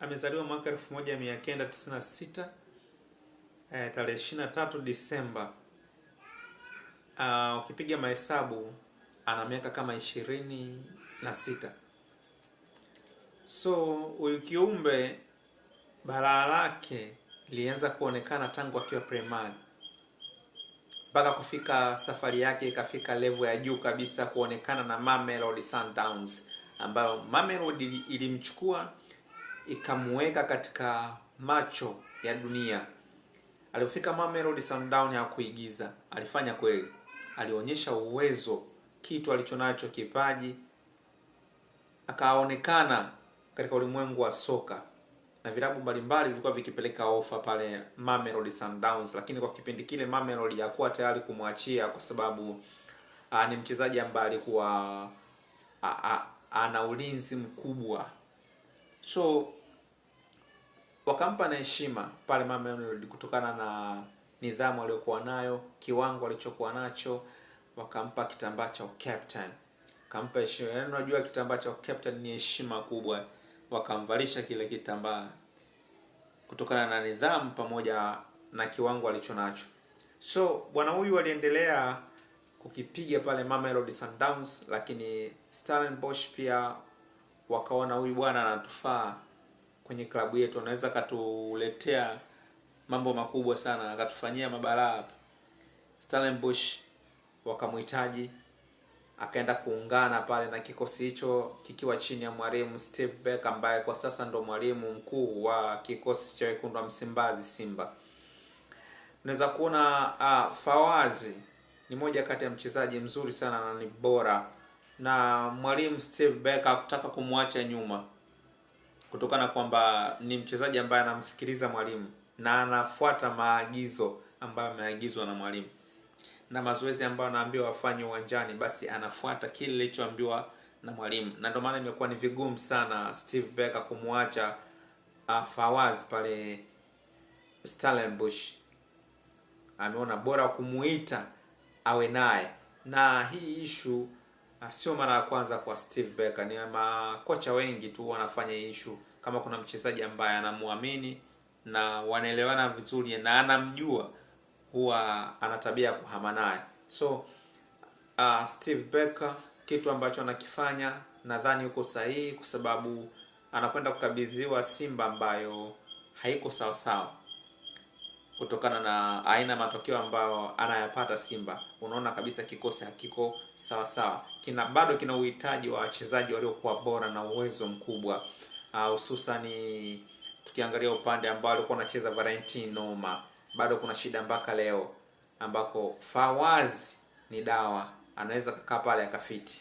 Amezaliwa mwaka 1996 tarehe 23 Disemba. Ukipiga mahesabu ana miaka kama 26. So huyu kiumbe balaa lake lilianza kuonekana tangu akiwa primary mpaka kufika safari yake ikafika level ya juu kabisa kuonekana na Mamelodi Sundowns, ambayo Mamelodi ilimchukua ikamuweka katika macho ya dunia. Alipofika Mamelodi Sundowns hakuigiza, alifanya kweli, alionyesha uwezo, kitu alichonacho, kipaji, akaonekana katika ulimwengu wa soka na vilabu mbalimbali vilikuwa vikipeleka ofa pale Mamelodi Sundowns, lakini kwa kipindi kile Mamelodi hakuwa tayari kumwachia kwa sababu ni mchezaji ambaye alikuwa ana ulinzi mkubwa, so wakampa na heshima pale Mamelodi kutokana na nidhamu aliyokuwa nayo, kiwango alichokuwa nacho, wakampa kitambaa cha captain, kampa heshima. Yaani unajua kitambaa cha captain ni heshima kubwa, wakamvalisha kile kitambaa kutokana na nidhamu pamoja na kiwango alichonacho. So bwana huyu aliendelea kukipiga pale Mamelodi Sundowns, lakini Stellenbosch pia wakaona huyu bwana anatufaa kwenye klabu yetu, anaweza akatuletea mambo makubwa sana, akatufanyia mabalaa hapa. Stellenbosch wakamhitaji, akaenda kuungana pale na kikosi hicho kikiwa chini ya mwalimu Steve Beck ambaye kwa sasa ndo mwalimu mkuu wa kikosi cha wekundu wa Msimbazi Simba. Unaweza kuona Fawazi ni moja kati ya mchezaji mzuri sana na ni bora, na mwalimu Steve Beck hakutaka kumwacha nyuma kutokana kwamba ni mchezaji ambaye anamsikiliza mwalimu na anafuata maagizo ambayo ameagizwa na mwalimu na mazoezi ambayo anaambiwa afanye uwanjani, basi anafuata kile kilichoambiwa na mwalimu, na ndio maana imekuwa ni vigumu sana Steve Becker kumwacha Fawaz pale Stellenbosch. Ameona bora kumuita awe naye, na hii ishu sio mara ya kwanza kwa Steve Becker, ni makocha wengi tu wanafanya hii ishu. Kama kuna mchezaji ambaye anamuamini na wanaelewana vizuri na anamjua, huwa ana tabia ya kuhama naye. So Steve Becker kitu ambacho anakifanya nadhani yuko sahihi, kwa sababu anakwenda kukabidhiwa Simba ambayo haiko sawa sawa kutokana na aina matokeo ambayo anayapata Simba. Unaona kabisa kikosi hakiko sawa sawa, kina bado kina uhitaji wa wachezaji waliokuwa bora na uwezo mkubwa, hususani tukiangalia upande ambao alikuwa anacheza Valentino Noma, bado kuna shida mpaka leo, ambako Fawazi ni dawa, anaweza kukaa pale akafiti.